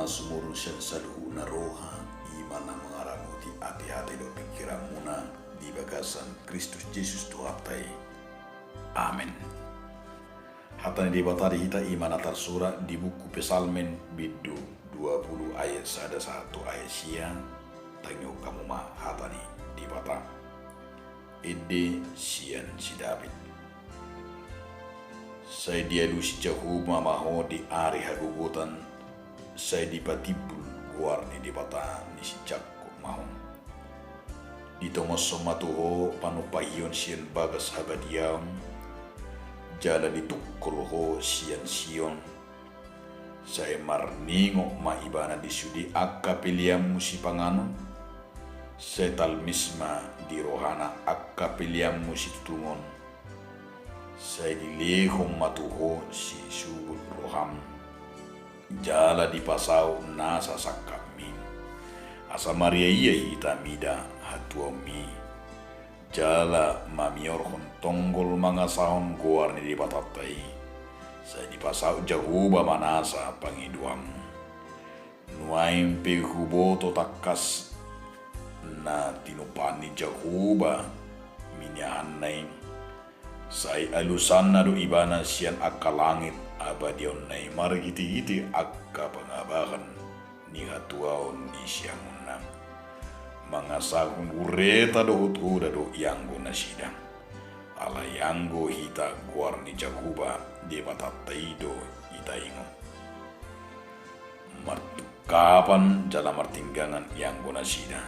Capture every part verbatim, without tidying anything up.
Sumurung sian saluhutna roha, i ma na mangaramoti ateate dohot pingkiranmuna di bagasan Kristus Jesus Tuhanta i. Amen. Hata ni Debata di hita i ma na tarsurat di buku Psalmen bindu dua pulu ayat sada sahat tu ayat sia. Tangihon hamu ma hata ni Debata. Ende sian si David. Sai dialusi Jahowa ma ho di ari hagogotan, sai dipatimbul goar ni Debata ni si Jakkob ma ho. Ditongoshon ma tu ho panumpahion sian bagas habadiaon, jala ditungkol ho sian Sion. Sai marningot ma ibana di sude angka peleanmu sipanganon, sai talmis ma di rohana angka peleanmu situtungon. Sai dilehon ma tu ho sisubut roham, jala dipasaut nasa sangkapmi, asa mariaia hita mida hatuaonmi, jala mamiorhon tonggol mangasahon goar ni Debatanta i. Sai dipasaut Jahowa ma nasa pangidoanmu. Nuaeng pe huboto tangkas na tinumpahan ni Jahowa miniahanna i. Sai alusanna do ibana sian angka langit abadiaonna i marhitehite angka pangabahan ni hatuaon ni siamunna. Mangasahon hureta dohot hoda do ianggo nasida. Alai anggo hita goar ni Jahowa Debatanta i do itaingot. Martungkapan jala martinggangan ianggo nasida.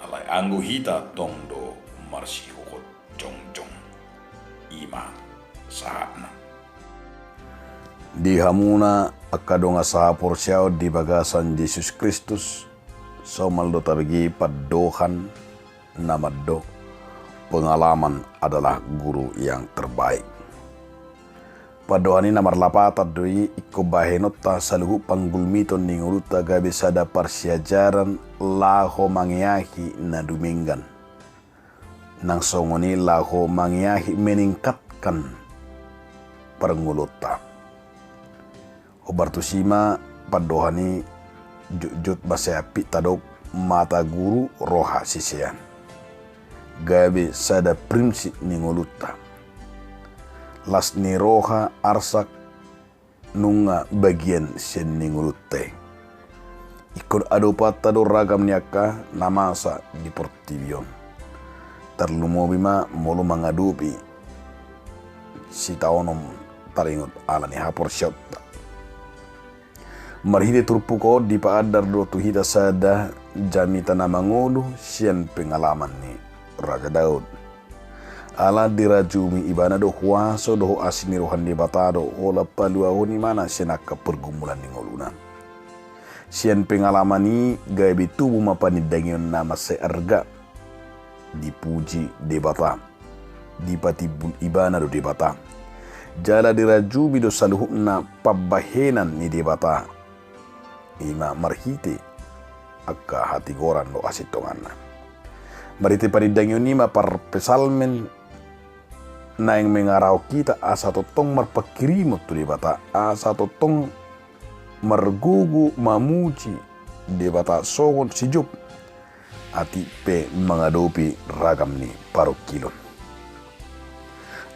Alai anggo hita tong do marsihohot jongjong. I ma sahatna. Di hamuna angka dongan sahaporseaon di bagasan Jesus Kristus, somal do tabege pandohan na mandok, pengalaman adalah guru yang terbaik. Pandohan i na marlapatan do i, ingkon bahenonta saluhut panggulmiton ni ngolunta gabe sada parsiajaran laho mangeahi na dumenggan. Nang songon i laho mangeahi meningkatkan parngoluonta. Hombar tusi ma pandohan i jotjot ma sai ampit tadok mata guru roha sisean. Gabe sada prinsip ni ngolunta. Las ni roha arsak nunga bagian sian ni ngolunta i. Ingkon adopanta do ragam ni angka na masa di portibi on. Tarlumobi ma molo mangadopi sitaonon taringot ala ni haporseaonta. Marhite turpuk on dipaandar do tu hita sada jamita na mangolu sian pengalaman ni Raja Daud. Ala dirajumi ibana do huaso dohot asi ni roha ni Debata do holan paluahon ibana sian angka pergumulan ni ngoluna. Sian pengalaman i gabe tubu ma panindangion na mansai arga. Dipuji Debata. Dipatimbul ibana do Debata. Jala dirajumi do saluhutna pambahenan ni Debata. I ma marhite angka hatigoran dohot hasintonganna. Marhite panindangion i ma parpsalmen naeng mangarahon hita asa tongtong marpanghirimon tu Debata, asa tongtong margogo mamuji Debata songon si Job. Atik pe mangadopi ragam ni parungkilon.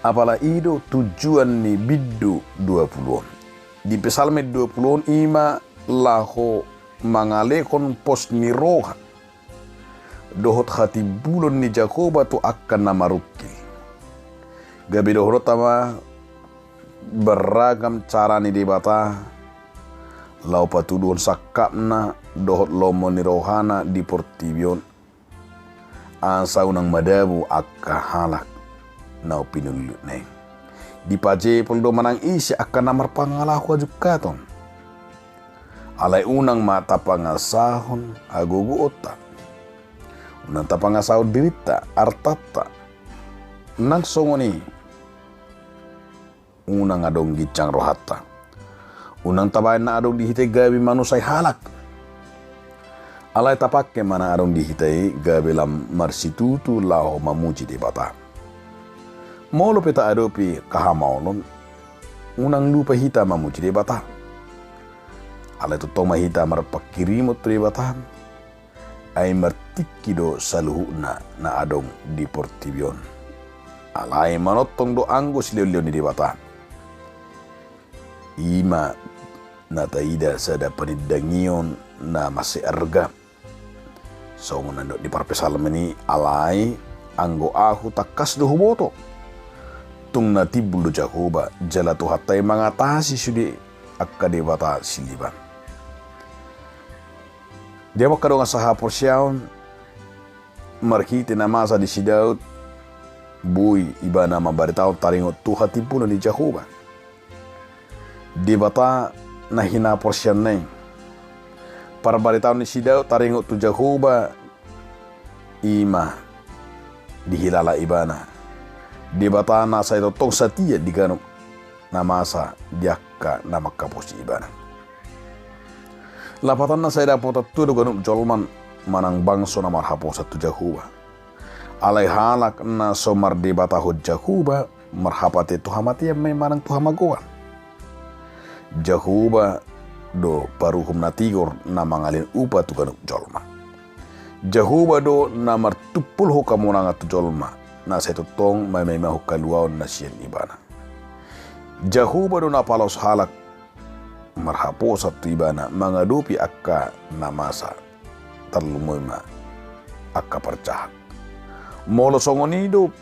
Apala i do tujuan ni bindu dua pulu on. Di Psalmen dua pulu on i ma laho mangalehon pos ni roha dohot hatimbulon ni Jahowa tu angka na marungkil. Gabe dohononta ma berragam cara ni Debata laho patuduhon sangkapna dohot lomo ni rohana di portibi on. Asa unang madabu angka halak na pinulutna i. Dipajepol do manang ise angka na marpangalaho hajungkaton. Alai unang ma tapangasahon hagogoonta. Unang tapangasahon dirinta, artanta. Nang songon i. Unang adong ginjang rohanta. Unang tabaen na adong di hita i gabe manusai halak. Alai tapangke ma na adong di hita i gabe lam marsitutu laho mamuji Debata. Molo pe taadopi hamaolon, unang lupa hita mamuji Debata. Alai tongtong ma hita marpanghirimon tu Debata, ai martingki do saluhutna na adong di portibi on. Alai manongtong do anggo silehonlehon ni Debata. I ma na taida sada panindangion na mansai arga. Songon na nidok ni parpsalmen i, alai anggo ahu tangkas do huboto, tung na timbul do Jahowa, jala Tuhanta i mangatasi sude angka debata silehon. Dia mangkadongan sahaporseaon, marhite na masa di si Daud, boi ibana mambaritahon taringot tu hatimbulon ni Jahowa, Debata na hinaporseaonna i. Parbaritaon ni si Daud taringot tu Jahowa i ma dihilala ibana, Debata na sai tongtong satia di ganup na masa di angka na manghaposi ibana. Lapatanna sai dapotan tua do ganup jolma manang bangso na marhaposan tu Jahowa. Alai halak na so mardebatahon Jahowa marhapatean tu hamatean ma i manang tu hamagoan. Jahowa do paruhum na tigor na mangalehon upa tu ganup jolma. Jahowa do na martumpulhon hamonangan tu jolma na sai tongtong mamaimahon haluaon na sian ibana. Jahowa do na palaos halak marhaposan tu ibana mangadopi angka na masa, tarlumobi ma angka parjahat. Molo songon i do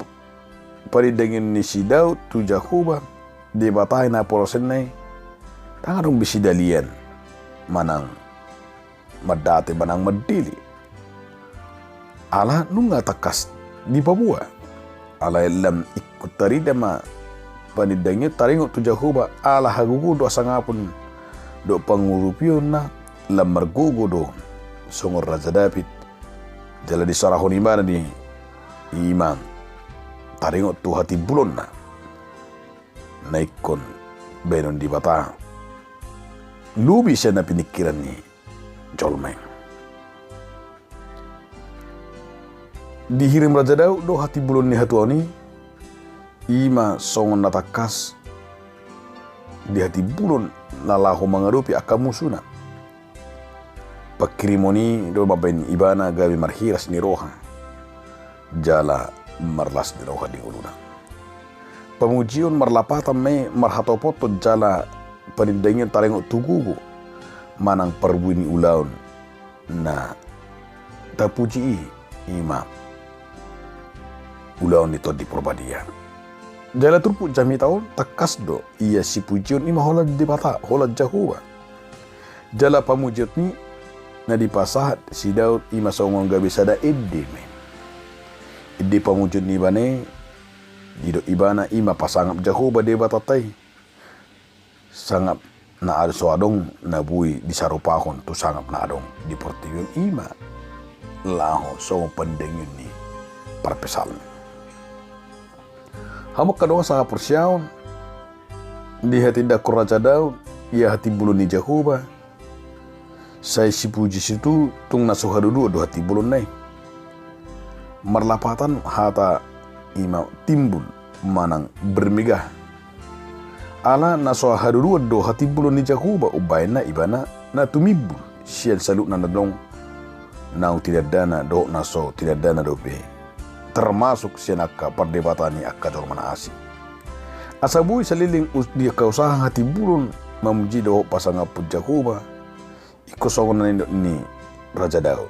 panindangion ni si Daud tu Jahowa, Debata i na palaosonna i, ndang adong be sidalian manang mandate manang mandele. Ala nunga tangkas dipaboa. Alai lam ingkon tarida ma panindangion taringot tu Jahowa, ala hagogoon dohot hasangapon dohot pangurupionna, lam margogo do songon Raja Daud, jala disorahon ibana do i ma taringot tu hatimbulonna na ingkon baenon Debata lobi sian na piningkiran ni jolma i. Dihirim Raja Daud do hatimbulon ni hatuaon i, i ma songon na tangkas di hatimbulon na laho mangadopi angka musuna. Panghirimon i do mambahen ibana gabe marhiras ni roha jala marlas ni roha di ngoluna. Pamujion marlapatan ma i marhatopothon jala panindangion taringot tu gogo manang parbue ni ulaon na tapuji i, i ma ulaon ni Tondi Porbadia. Jala turpuk jamita on tangkas do ia sipujion i ma holan Debata, holan Jahowa. Jala pamujion i na dipasahat si Daud i ma songon gabe sada ende ma i. Ende pamujion ni ibana i, didok ibana i ma pasangap Jahowa Debatanta i. Sangap na ado so adong na boi disarupahon tu sangap na adong di portibi on, i ma laho songon panindangion ni parpsalmen. Hamu angka dongan sahaporseaon, dihatindangkon Raja Daud ia hatimbulon ni Jahowa, sai sipuji situtu tung na so haduduan do hatimbulonna i. Marlapatan hata i ma timbul manang bermegah. Ala na so haduduan do hatimbulon ni Jahowa umbahen na ibana na tumimbul sian saluhutna na adong, naung tinandana dohot na so tinandana dope, termasuk sian angka pardebata ni angka jolma na asing. Asa boi saleleng us-, di angka usaha hatimbulon mamuji dohot pasangaphon Jahowa, ingkon songon na nidok ni Raja Daud.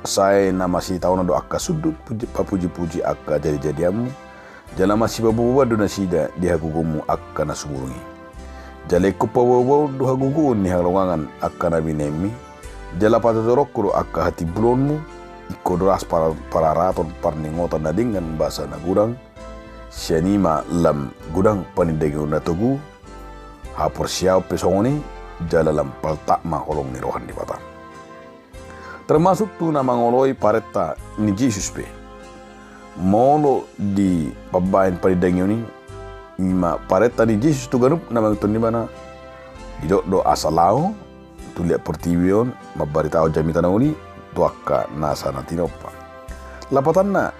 Sai na masitaonon do angka sundut puji-, papujipuji angka jadijadianmu, jala masipaboaboan do nasida di hagogoonmu angka na sumurung i. Jala ingkon paboaboaon do hagogoon ni halongangan angka na binahenmi, jala patortorongku do angka hatimbulonmu, ingkon ras par-, pararaton parningotan na denggan basa na godang, sian i ma lam godang panindangion na togu, haporseaon pe songon i, jala lam paltak ma holong ni roha ni Debata. Termasuk tu na mangoloi parenta ni Jesus pe. Molo dipambahen panindangion i, i ma parenta ni Jesus tu ganup na mangihuthon ibana, didok do asa laho tu liat portibi on mambaritahon jamita na uli tu angka nasa na tinompa. Lapatanna,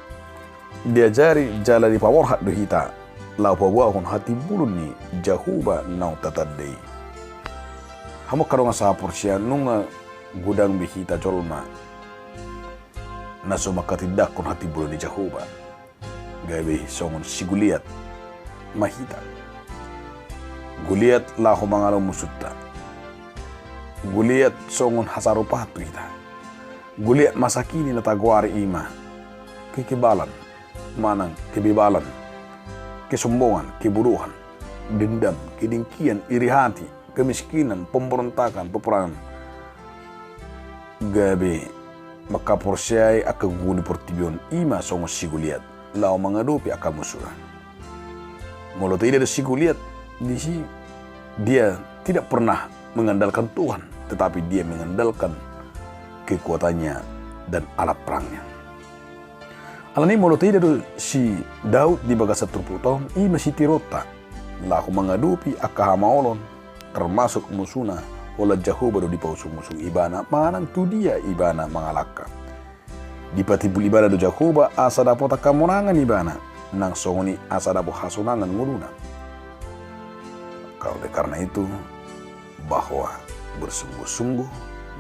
diajari jala dipaborhat do hita laho paboahon hatimbulon ni Jahowa naung tatanda i. Hamu angka dongan sahaporseaon, nunga godang be hita jolma na so manghatindanghon hatimbulon ni Jahowa, gabe songon si Goliat ma hita. Goliat laho mangalo musunta. Goliat songon hasaropahan tu hita. Goliat masa kini na tagoari i ma kekebalan manang kebebalan, kesombongan, kebodohan, dendam, kedengkian, iri hati, kemiskinan, pemberontakan, peperangan. Gabe manghaporseai angka gogo ni portibi on, i ma songon si Goliat laho mangadopi angka musuna. Molo taida do si Goliat, disi dia tidak pernah mengandalkan Tuhan, tetapi dia mengandalkan kekuatannya dan alat perangnya. Alani i molo taida do si Daud di bagasan turpukta on, i ma sitiruonta laho mangadopi angka hamaolon, termasuk musuna, holan Jahowa do dipausung-usung ibana manang tu dia ibana mangalangka. Dipatimbul ibana do Jahowa asa dapotan hamonangan ibana, nang songon i asa dapot hasonangan ngoluna. Oleh karena itu, bahwa bersungguh-sungguh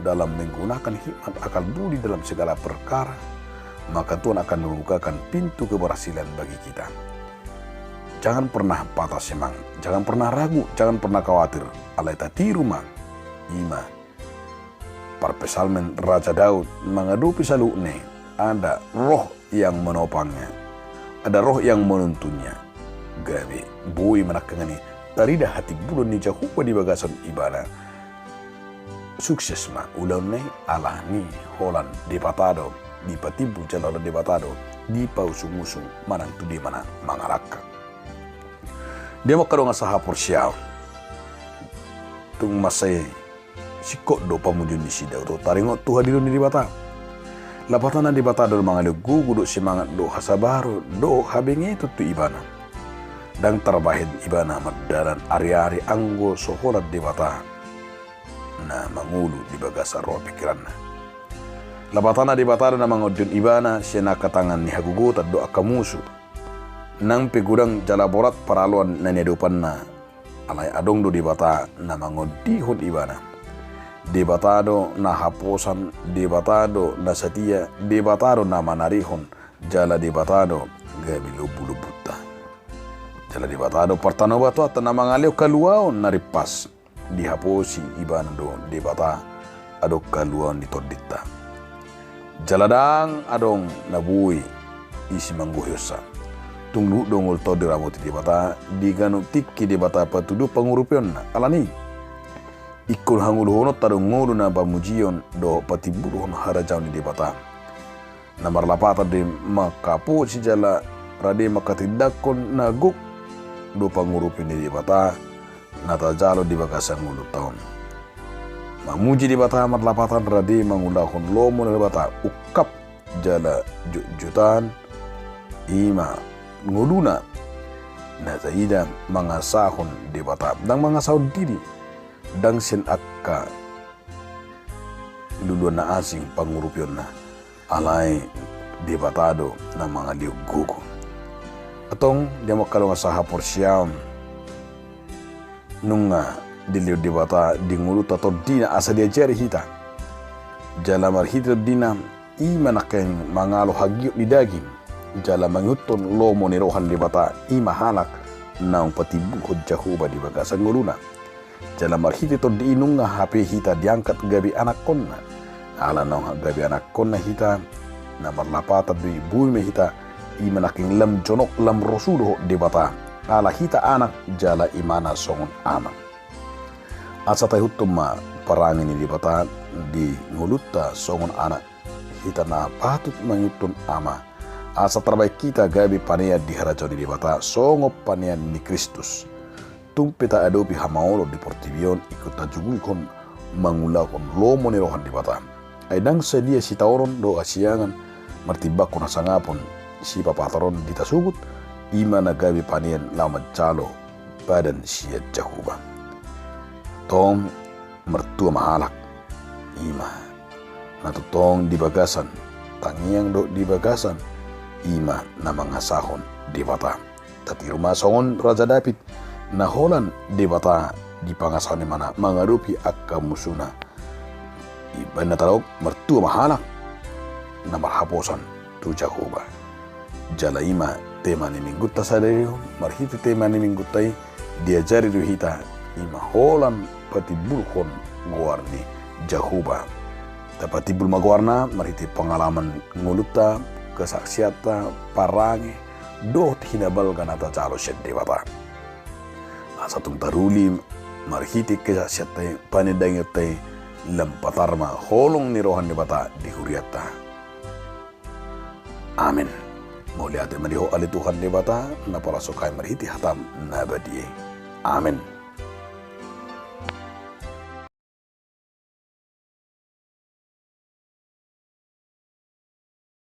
dalam menggunakan hikmat akal budi dalam segala perkara, maka Tuhan akan membukakan pintu keberhasilan bagi kita. Jangan pernah patah semangat, jangan pernah ragu, jangan pernah khawatir. Alai tatiru ma, i ma parpsalmen Raja Daud mangadopi saluhutna i, ada roh yang menopangnya, ada roh yang menuntunnya. Gabe boi ma nangkaningan i tarida hatimbulon ni Jahowa di bagasan ibana. Sukses ma ulaonna i, alani holan Debata do dipatimbul jala holan Debata do dipausung-usung manang tu dia ibana mangalangka. Di hamu angka dongan sahaporseaon, tung mansai singkop do pamujion ni si Daud taringot tu hadiron ni Debata. Lapatanna Debata do na mangalehon gogo dohot semangat dohot hasabaron dohot habengeton tu ibana. Ndang tarbahen ibana mardalan ari-ari anggo so holan Debata na mangolu di bagasan roha pikiranna. Lapatanna Debata do na mangondihon ibana sian angka tangan ni hagogotan dohot angka musu. Nang pe godang jala borat paraloan na niadopanna, alai adong do Debata na mangondihon ibana. Debata do na haposan, Debata do na satia, Debata do na manarihon, jala Debata do gabe lombu-lombunta. Jala Debata do partanobatoanta na mangalehon haluaon na rimpas. Dihaposi ibana do Debata adong haluaon ni tondinta. Jala ndang adong na boi i simanggohionsa. Tung luhut do ngolu tondi ramoti Debata, di ganup tingki Debata patuduhon pangurupionna. Alani i, ingkon hangoluhononta do ngolu na pamujion dohot patimbulhon harajaon ni Debata. Na marlapatan do i manghaposi jala rade manghatindanghon na gok do pangurupion ni Debata na tajalo di bagasan ngolunta on. Mamuji Debata marlapatan rade mangulahon lomo ni Debata, ungkap jala jotjotan, i ma ngoluna na taida mangasahon Debata, ndang mangasahon diri, ndang sian angka luluan na asing pangurupionna. Alai Debata do na mangalehon gogo. Antong di hamu angka dongan sahaporseaon, nunga dilehon Debata di ngolunta tondina asa diajari hita. Jala marhite tondina i ma nangkin mangalo hagiot ni daging, jala mangihuthon lomo ni roha ni Debata, i ma halak naung patimbulhon Jahowa di bagasan ngoluna. Jala marhite tondi i nunga hape hita diangkat gabe anakkonna. Ala naung gabe anakkonna hita, na marlapatan do i boi ma hita, i ma nangkin lam jonok lam rosu dohot Debata. Ala hita anak jala ibana songon ama. Asa taihuthon ma parange ni Debata di ngolunta songon anak hita na patut mangihuthon ama. Asa tarbahen hita gabe panean di harajaon ni Debata songon panean ni Kristus. Tung pe taadopi hamaolon di portibi on ingkon tajuguhon mangulahon lomo ni roha ni Debata. Ai ndang sadia sitaonon dohot hasiangan martimbanghon hasangapon sipapatoron di tasugut, i ma na gabe panean laho manjalo padan sian Jahowa. Tong martua ma halak, i ma na tongtong di bagasan, tangiang dohot di bagasan, i ma na mangasahon Debata. Tatiru ma songon Raja David, na holan Debata dipangasahon ibana mangadopi angka musuna. Baen na tadok, martua ma halak na marhaposan tu Jahowa. Jala i ma tema ni minggunta sadari on. Marhite tema ni minggunta i diajari do hita i ma holan patimbulhon goar ni Jahowa. Tapatimbul ma goarna marhite pengalaman ngolunta, kesaksianta, parange dohot hinabalga na tajalo sian Debata. Asa tung taruli marhite kesaksianta i, panandangionta i, lam patar ma holong ni roha ni Debata di hurianta. Amen. Mauliate ma di Ho ale Tuhan Debata, na palas hami marhite hataM na badia i. Amen.